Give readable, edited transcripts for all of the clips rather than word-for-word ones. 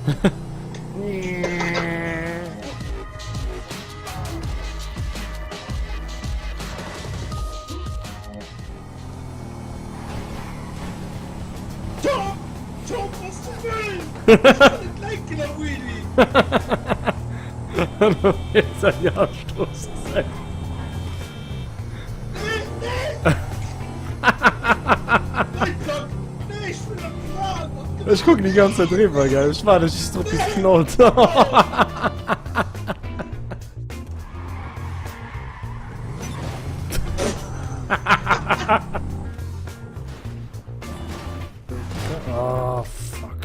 Tom! Tom, was du wëll! Ech kann net lenken am Wheelie! Strooss Nee, nee! Nee, Tom! Nee, ech wëll am Plan! Ech kucken déi ganz Zäit driwwer, gell? Ech waarde just drop, bis et knallt. Oh, fuck.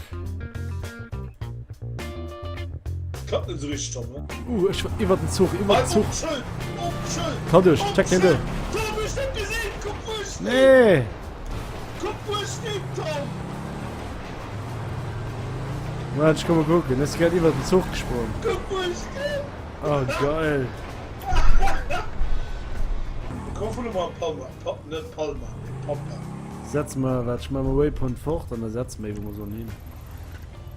Klappt net sou richteg, Tom, ne? Uh, ech war iwwer den Zuch, iwwer den Zuch. Schëld, op Schëld. Komm duerch, check den duerch. Tom, ech net gesinn, kuck wou ech stinn. Nee. Kuck wou ech stinn, Tom. Moment, ech komme kucken. Ech si grad iwwer den Zuch gesprong. Kuck wou ech stinn. Oh, geil. Komm vun emmer Palma, pa, net Palma, mee Pampa. Setz mer, wat, ech maache mer Waypoint fort an da setze mer ee wou mer sollen hin.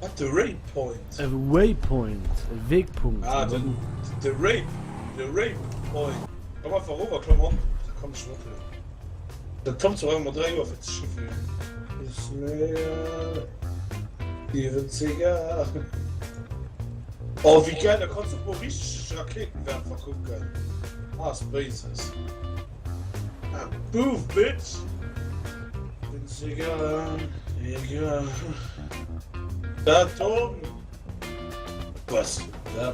Wat, de Rape Point? E Waypoint, e Wegpunkt. Ah, den, de Rape, de Rape Point. Komm einfach erof a klamm an, da kann ech mathuelen. Dat kommt zwar ëmmer 3 Joer fir ze schiffen. Is mir 70er. Oh wéi geil, da kanns du och mol richteg Rakéitenwerfer kucken. Ah, Spaces. Ah, boov, bitch! 70er, egal. Da Tom! Was? Da.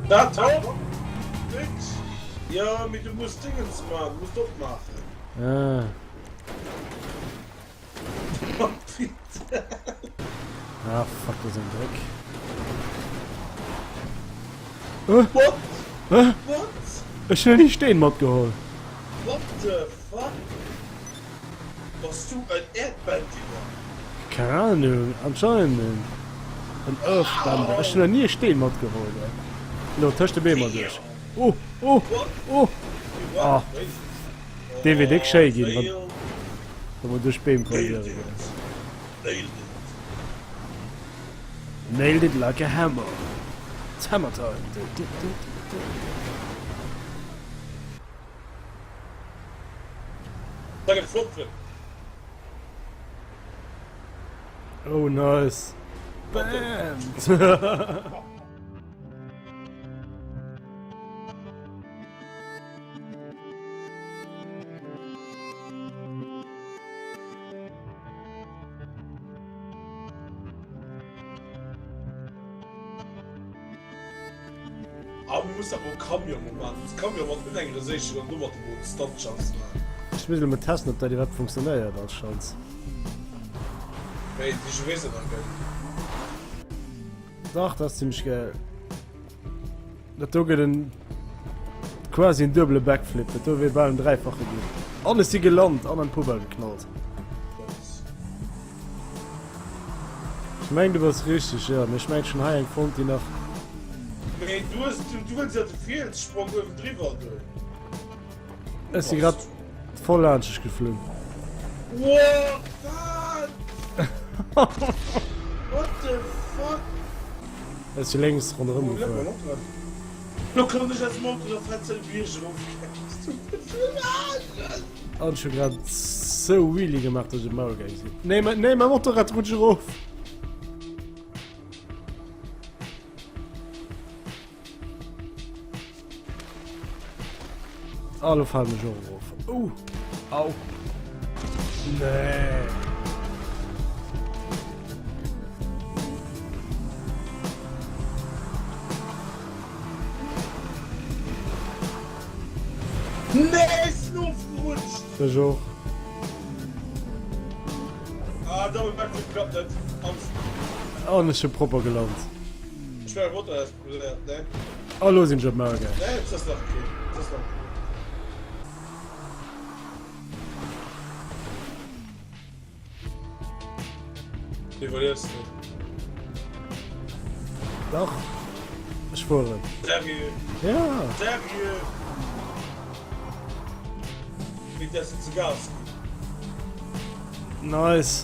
Da Tom! Bitch! Ja, mee du muss Dingens man, du musst opmaachen. Ah. Ah, fuck, das ist ein Dreck. Äh? What? Hä? What? Ech hunn nie Steen matgeholl. What the fuck? Bass du en Erdbändiger? Keng Ahnung, anscheinend en Earthbender. Ech hunn nach nie e Steen matgeholl, gell. Lo, tëscht de Beem erduerch. Oh, oh, oh! Ah, dee wier déck schéi ginn, wann wann mer duerch d'Beem kolliséiere géingen. Nailed it like a hammer. It's hammer time. Du, du, du, du, du. Da gëtt flott drin. Oh nice. Bam! Ah, mir mussen awer e Camion mol maachen. Muss Camion mat Unhängere séichen an domat emol Stuntjumps maachen. Ech muss elo mol testen op dat iwwerhaapt funktionéiert als Schanz. Wéi, ech weess et nach net. Dach, dat ass zimmlech geil. Dat do gëtt en quasi en duebele Backflip. Dat do wier bal en dräifache ginn. An ech si gelant an an d'Poubelle geknallt. Ech mengen du bass richteg, jo. Mee ech mengen ech hunn hei eng fonnt déi nach. Mee du hues, du wëlls jo de Fielssprong uewendriwwer do. Ech si grad voll laanscht dech geflunn. What? Wat? What the fuck? Ech si lénks ronderëm gefuer. Lo kommen ech aus dem Auto der fetzt de Bierg erof. An ech hu grad sou Wheelie gemaach, dass ech op d'Maul gaang sinn. Nee, nee, mäi Motorrad rutscht erof. Ah, lo fallen ech och erof. Oh, au. Nee. Nee, ech sinn ofgerutscht. Ech och. Ah, Double Backflip klappt net. An ech hu propper gelant. Ech war Motor explodéiert, ne? Oh, lo sinn ech op d'Mauer gaang. Nee, et ass nach okay. Et ass nach okay. Iwwerliefs du? Dach, ech fueren. Seriö? Ja. Seriö? Wéi däerfs du ze Gas ginn? Nice.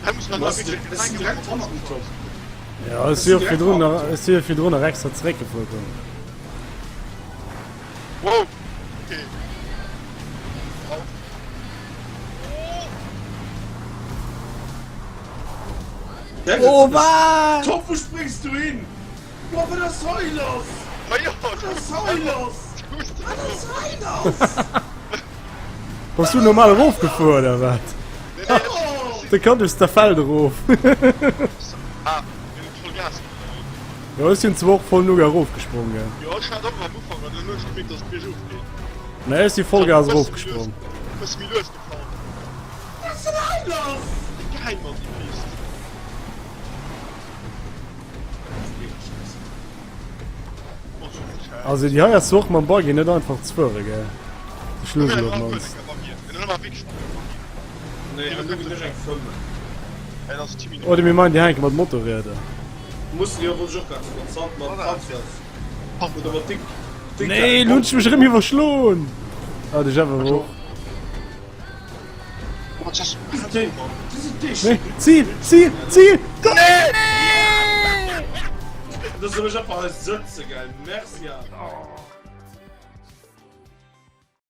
Ech sinn direkt hannert dem Tom. Ja, ech si jo virdrun nach, ech si jo virdrun nach extra zeréckgefuer komm. Wow! Okay. Oh, wat? Tom, wou spréngs du hin? Boah, wat ass hei lass? Ma jo! Wat ass hei lass? Wat ass hei lass? Bass du normal erofgefuer oder wat? De kann aus der Feld erof. Ah, mir hunn voll Gas geginn. Jo, ech sinn zwar och voll Nuga erofgesprong, gell. Jo, ech hat och am Ufank, an dann hunn ech gemierkt, dass et biergof geet. Nee, ech si Vollgas erofgesprong. E bësse méi lues gefahren. Wat ass denn hei lass? Geil, Mann, déi Pist. Also déi hei ass zwar och mam Buggy net einfach ze fuere, gell? De Schlüssel op mannst. Oder mir maachen déi hei eng Kéier mat Motorrieder. Nee, lo hunn ech mech erëm iwwerschloen! Ah, de Jeff awer och. Nee, Zil, Zil, Zil! Nee! Dat soll ech einfach hei sëtze, gell? Merci, Anne.